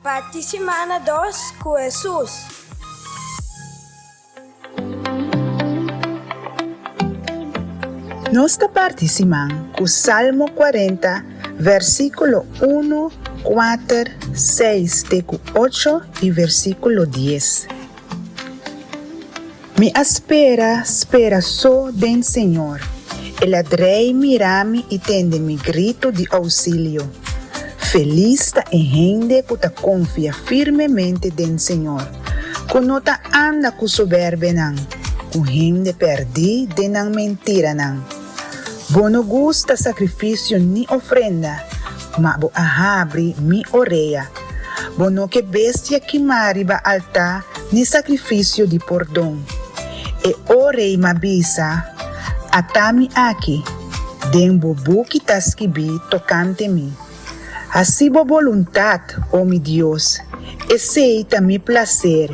Parti simana dos ku Hesus. Nos ta parti siman ku Salmo kuarenta, versíkulo unu, kuater, seis te ku ocho i versíkulo dies. Mi a spera, spera so den Señor. El a drei mira mi i tende mi gritu di ousilio. Felis ta e hende ku ta konfia firmemente den Señor, ku no ta anda ku soberbenan, ku hende pèrdí den nan mentiranan. Bo no gusta sakrifisio ni ofrenda, ma bo a habri mi orea. Bo no ke bestia kimá riba altá ni sakrifisio di pordon. E ora ei m'a bisa, Ata mi aki, den bo buki ta skibí tokante mi. Hasi bo boluntat, o mi Dios, esei ta mi plaser,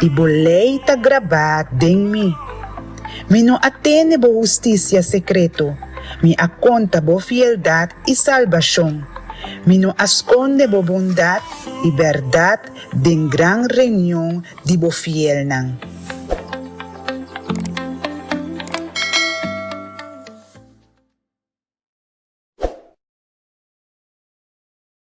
i bo lei ta grabá den mi. Mi no a tene bo hustisia sekreto, mi a konta bo fieldat i salbashon. Mi no a skonde bo bondat i bèrdat den gran reunion di bo fielnan.